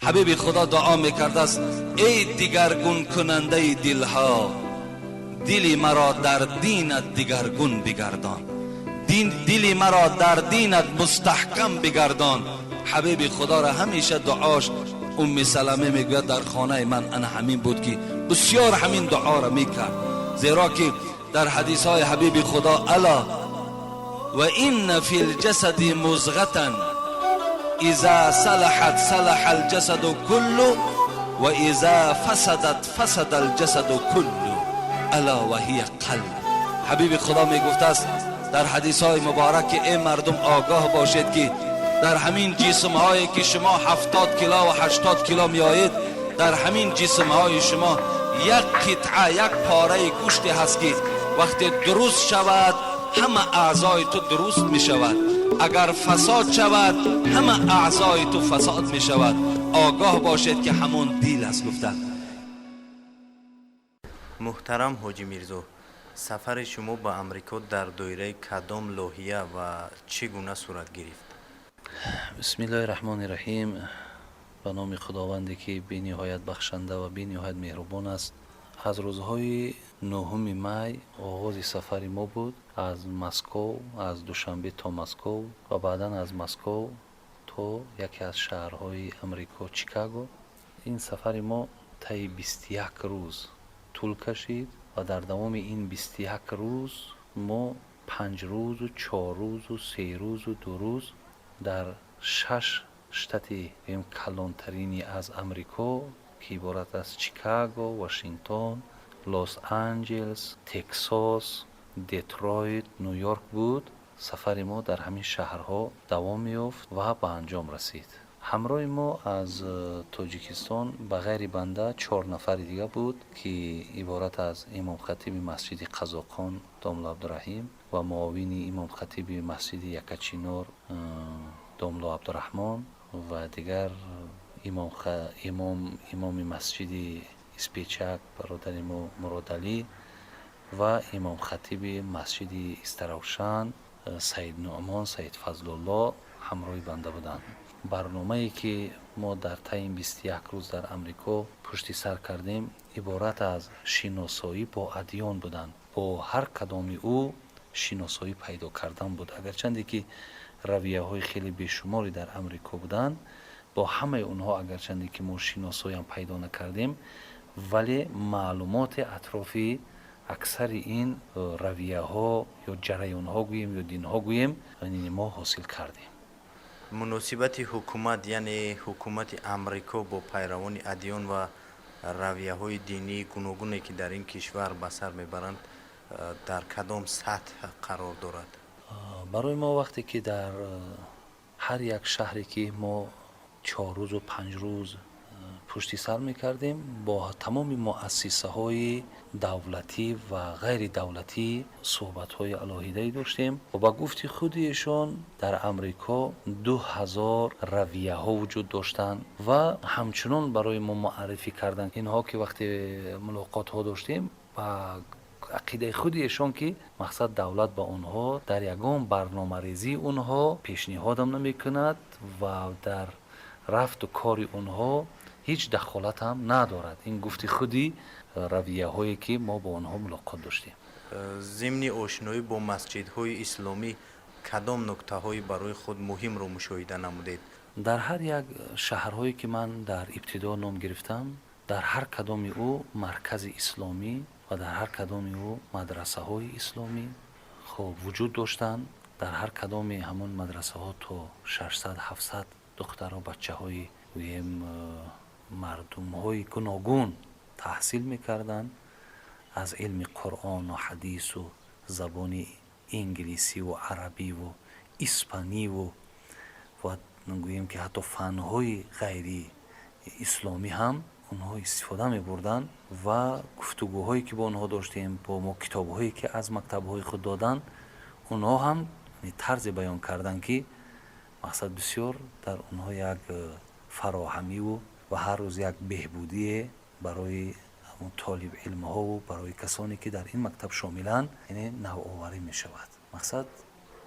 Ҳабиби Худо дуо мекардааст: эй дигаргункунандаи дилҳо, дили маро дар динат дигаргун бигардон, дили маро дар динат мустаҳкам бигардон. Ҳабиби Худоро ҳамеша дуош, Умми Салама мегӯяд, дар хонаи ман ана ҳамин буд, ки бисёр ҳамин дуоро мекард, зеро ки дар ҳадисҳои Ҳабиби Худо: ألا وإن في الجسد مضغة إذا صلحت صلح الجسد كله وإذا فسدت فسد الجسد كله ألا وهي القلب. Ҳабиби Худо мегуфтааст дар ҳадисҳои муборак, ки эй мардум, огоҳ бошед, ки дар ҳамин ҷисмҳое ки шумо 70 кило ва 80 кило меоед, дар ҳамин ҷисмҳои шумо як қитъа, як пораи гӯште ҳаст, ки вақте дуруст шавад, ҳама аъзои ту дуруст мешавад, агар фасод шавад, ҳама аъзои ту фасод мешавад. Огоҳ бошед, ки ҳамон дил аст, гуфта. Муҳтарам ҳоҷӣ Мирзо, сафари шумо ба Амрико дар доираи кадом лоиҳа ва чӣ гуна сурат гирифт? Бисмиллоҳи раҳмони раҳим. Ба номи Худованде, ки бениҳоят бахшанда ва бениҳоят меҳрубон аст. Аз рӯзҳои 9 май оғози сафари мо буд аз Москов, аз Душанбе то Москов ва баъдан аз Москов то яке аз шаҳрҳои Амрико, Чикаго. Ин сафари мо таи 21 рӯз тӯл кашид ва дар давоми ин 21 рӯз мо 5 рӯзу 4 рӯзу 3 рӯзу 2 рӯз дар шаш штати калонтарини аз Амрико, ки иборат аз Чикаго, Вашингтон, Лос Анҷелс, Тексос, Детройт, Ню Йорк буд, сафари мо дар ҳамин шаҳрҳо давом меёфт ва ба анҷом расид. Ҳамроҳи мо аз Тоҷикистон ба ғайри банда чор нафари дига буд, ки иборат аз имомхатиби масҷиди Қазоқон домло Абдураҳим ва муовини имомхатиби масҷиди Якачинор домло Абдураҳмон ва дигар имоми масҷиди Испечак бародари мо Муродалӣ ва имомхатиби масҷиди Истаравшан Саид Нуъмон Саид Фазлулло ҳамроҳи банда буданд. Барномае, ки мо дар таи 21 рӯз дар Амрико пушти сар кардем, иборат аз шиносоӣ бо адён буданд, бо ҳар кадоми ӯ шиносоӣ пайдо кардан буд. Агарчанде ки равияҳои хеле бешуморе дар Амрико буданд, бо ҳамаи онҳо агарчанде ки мо шиносоиам пайдо накардем, вале маълумоти атрофи аксари ин равияҳо ё ҷараёнҳо гӯем ё динҳо гӯем мо ҳосил кардем. Муносибати ҳукумат, яъне ҳукумати Амрико, бо пайравони адён ва равияҳои динии гуногуне, ки дар ин кишвар ба сар мебаранд, дар кадом сатҳ қарор дорад? Барои мо вақте ки дар ҳар як шаҳре, ки мо 4 рӯзу 5 рӯз пушти сар мекардем, бо тамоми муассисаҳои давлатӣ ва ғайридавлатӣ суҳбатҳои алоҳидае доштем ва ба гуфти худи эшон дар Амрико 2000 равияҳо вуҷуд доштанд ва ҳамчунон барои мо муаррифӣ карданд инҳо, ки вақте мулоқотҳо доштем, ба ақидаи худи эшон, ки мақсад давлат ба онҳо дар ягон барномарезии онҳо пешниҳодам намекунад ва дар рафту кори онҳо ҳеҷ дахолатам надорад. Ин гуфти худи равияҳое, ки мо бо онҳо мулоқот доштем. Зимни ошноӣ бо масҷидҳои исломӣ кадом нуктаҳои барои худ муҳимро мушоҳида намудед? Дар ҳар як шаҳрҳое, ки ман дар ибтидо ном гирифтам, дар ҳар кадоми ӯ маркази исломӣ ва дар ҳар кадоми ӯ мадрасаҳои исломӣ хоб вуҷуд доштанд. Дар ҳар кадоми ҳамон мадрасаҳо то 600, 700 духтару бачаҳои, гӯем, мардумҳои гуногун таҳсил мекарданд, аз илми Қуръону ҳадису забони инглисиву арабиву испаниву ва гӯем, ки ҳатто фанҳои ғайри исломӣ ҳам онҳо истифода мебурданд. Ва гуфтугӯҳое, ки бо онҳо доштем, бо мо китобҳое, ки аз мактабҳои худ доданд, онҳо ҳам тарзе баён карданд, ки мақсад бисёр дар онҳо як фароҳамиву ва ҳар рӯз як беҳбудие барои толибилмҳову барои касоне, ки дар ин мактаб шомиланд, яъне навоварӣ мешавад. Мақсад,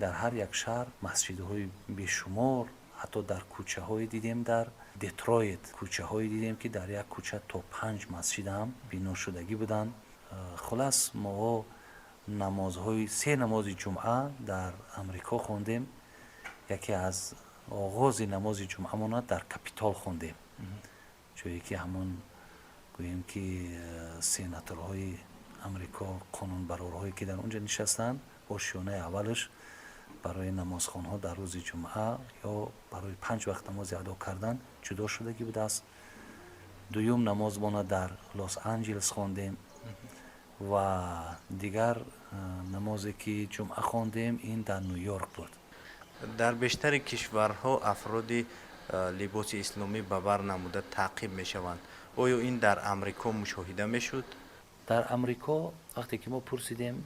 дар ҳар як шаҳр масҷидҳои бешумор, ҳатто дар кӯчаҳое дидем дар Детройт кӯчаҳое дидем, ки дар як кӯча то панҷ масҷид ҳам биношудагӣ буданд. Хулас, мо намозҳои се намози ҷумъа дар Амрико хондем. Яке аз оғози намози ҷумъамона дар Капитол хондем, ҷое ки ҳамон, гӯем ки, сенаторҳои Амрико, қонунбарорҳое ки дар он ҷо нишастанд, ошёнаи аввалаш барои намозхонҳо дар рӯзи ҷумъа ё барои панҷ вақт намози адо кардан ҷудо шудагӣ будааст. Дуюм намозмона дар Лос Анҷелес хондем ва дигар намозе ки ҷумъа хондем, ин дар Ню Йорк буд. Дар бештари кишварҳо афроди либоси исломӣ ба бар намуда таъқиб мешаванд. Оё ин дар Амрико мушоҳида мешуд? Дар Амрико вақте ки мо пурсидем,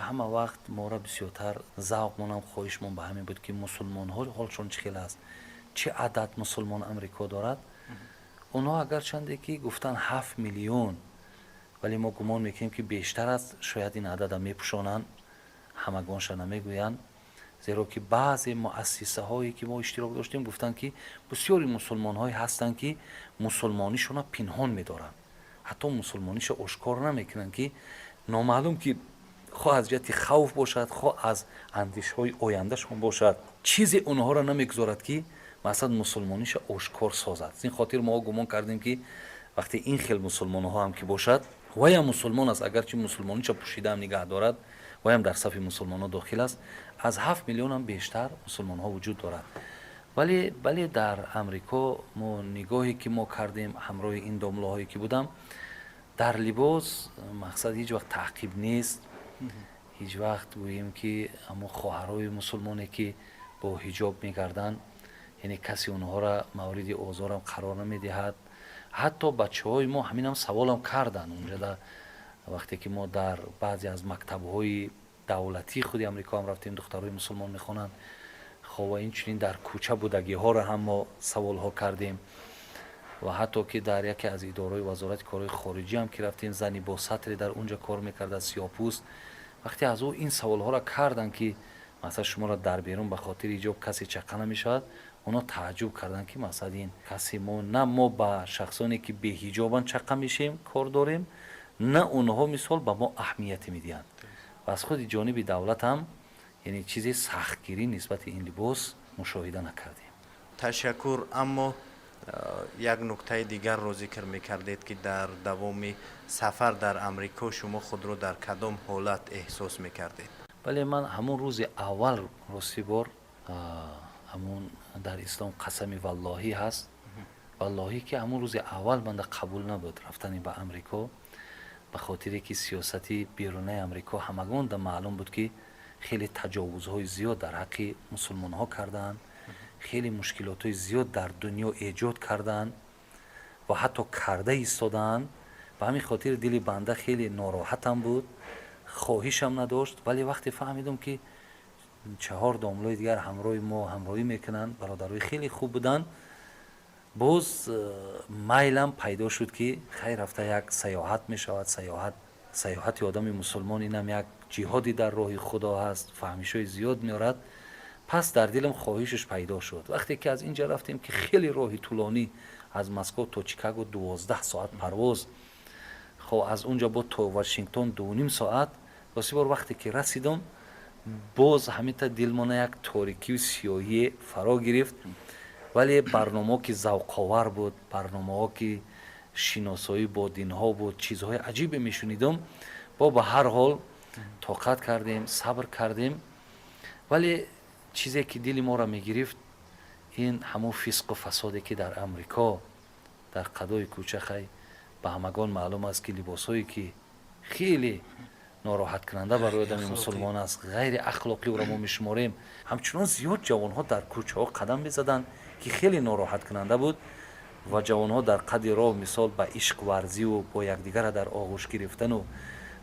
ҳама вақт моро бисёртар завқмонам, хоҳишмон ба ҳамин буд, ки мусулмонҳо ҳолшон чӣ хел аст, чӣ адад мусулмон Амрико дорад. Онҳо агарчанде ки гуфтан 7 миллион, вале мо гумон мекунем, ки бештар аст. Шояд ин адада мепӯшонанд, ҳамагонша намегӯянд, зеро ки баъзе муассисаҳое ки мо иштирок доштем, гуфтанд, ки бисёри мусулмонҳое ҳастанд, ки мусулмонишона пинҳон медоранд, ҳатто мусулмониша ошкор намекунанд, ки номаълум ки хоҳ аз ҷиҳати хавф бошад, хоҳ аз андешҳои ояндашон бошад, чизе онҳоро намегузорад, ки масалан мусулмониша ошкор созад. Аз ин хотир мо гумон кардем, ки вақте ин хел мусулмонҳо ҳам ки бошад, ваям мусулмон аст, агарчи мусулмониша пӯшидаам нигаҳ дорад, ваям дар сафи мусулмонҳо дохил аст. Аз 7 миллионам бештар мусулмонҳо вуҷуд дорад. Вале, бале, дар Амрико мо нигоҳе ки мо кардем, ҳамроҳи ин домлаҳое ки будам, дар либос мақсад ҳеҷ вақт таъқиб нест. Ҳеҷ вақт, гӯем ки, ҳамон хоҳарҳои мусулмоне ки бо ҳиҷоб мегарданд, яъне касе онҳоро мавриди озорам қарор намедиҳад. Ҳатто бачаҳои мо ҳаминам саволам карданд унҷода, вақте ки мо дар баъзе аз мактабҳои давлатии худи Амрико ҳам рафтем, духтарҳои мусулмон мехонанд. Хоб, ва инчунин дар кӯча будагиҳоро ҳам мо саволҳо кардем ва ҳатто ки дар яке аз идораҳои Вазорати корҳои хориҷӣ ҳам ки рафтем, зани бо сатре дар он ҷо кор мекарда, сиёҳпӯст. Вақте аз ӯ ин саволҳоро карданд, ки масалан шуморо дар берун ба хотири ҳиҷоб касе чақа намешавад, онҳо тааҷҷуб карданд, ки масалан ин касе мо на мо ба шахсоне ки беҳиҷобанд чақа мешем кор дорем, на онҳо мисол ба мо аҳамияте медиҳанд. Ва аз худи ҷониби давлат ҳам, яъне, чизе сахтгирӣ нисбати ин либос мушоҳида накардем. Ташаккур. Аммо як нуктаи дигарро зикр мекардед, ки дар давоми сафар дар Амрико шумо худро дар кадом ҳолат эҳсос мекардед? Бале, ман ҳамон рӯзи аввал, рости бор, ҳамон дар ислом қасами валлоҳӣ ҳаст, валлоҳӣ ки ҳамон рӯзи аввал банда қабул набуд рафтани ба Амрико, ба хотире ки сиёсати берунаи Амрико ҳамагон да маълум буд, ки хеле таҷовузҳои зиёд дар ҳаққи мусулмонҳо кардаанд, хеле мушкилотҳои зиёд дар дунё эҷод кардаанд ва ҳатто карда истодаанд. Ба ҳамин хотир дили банда хеле нороҳатам буд, хоҳишам надошт. Вале вақте фаҳмидам, ки чаҳор домлои дигар ҳамроҳи мо ҳамроҳӣ мекунанд, бародарои хеле хуб буданд, боз майлам пайдо шуд, ки хайр, рафта як саёҳат мешавад. Саёҳат, саёҳати одами мусулмон инам як ҷиҳоди дар роҳи Худо ҳаст, фаҳмишҳои зиёд меорад. Пас дар дилам хоҳишаш пайдо шуд. Вақте ки аз ин ҷа рафтем, ки хеле роҳи тӯлонӣ, аз Москва то Чикаго 12 соат парвоз, хоб, аз он ҷо бо то Вашингтон 2,5 соат. Рости бор, вақте ки расидам, боз ҳаминта дилмона як торикию сиёҳие фаро гирифт. Вале барномаҳо ки завқовар буд, барномаҳо ки шиносоӣ бо динҳо буд, чизҳои аҷибе мешунидам, бо ба ҳар ҳол тоқат кардем, сабр кардем. Вале чизе ки дили моро мегирифт, ин ҳамон фисқу фасоде ки дар Амрико дар қадои кӯча, хай, ба ҳамагон маълум аст, ки либосҳое ки хеле нороҳаткунанда барои одами мусулмон аст, ғайри ахлоқӣ ӯро мо мешуморем, ҳамчунон зиёд ҷавонҳо дар кӯчаҳо қадам мезаданд, ки хеле нороҳаткунанда буд. Ва ҷавонҳо дар қади роҳ, мисол, ба ишқварзиву бо якдигара дар оғӯш гирифтану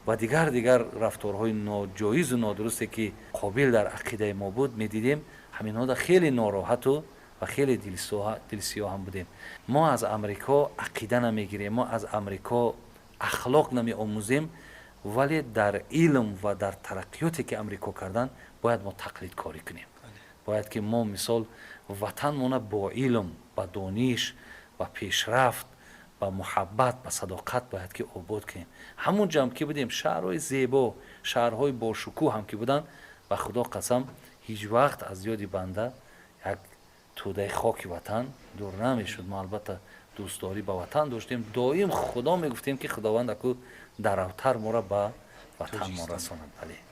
ва дигар дигар рафторҳои ноҷоизу нодурусте, ки қобил дар ақидаи мо буд, медидем. Ҳаминҳода хеле нороҳату ва хеле дилсиёҳам будем. Мо аз Амрико ақида намегирем, мо аз Амрико ахлоқ намеомӯзем, вале дар илм ва дар тараққиёте ки Амрико карданд, бояд мо тақлидкорӣ кунем. Бояд ки мо, мисол, ватанмона бо илм, ба дониш, ба пешрафт, ба муҳаббат, ба садоқат бояд ки обод кунем. Ҳамун ҷамъ ки будем, шаҳрҳои зебо, шаҳрҳои бошукӯҳ ҳам ки буданд, ба Худо қасам, ҳеҷ вақт аз ёди банда як тӯдаи хоки ватан дур намешуд. Мо, албатта, дӯстдорӣ ба ватан доштем, доим Худо мегуфтем, ки Худованд аку даравтар моро ба ватанмон расонад. Бале.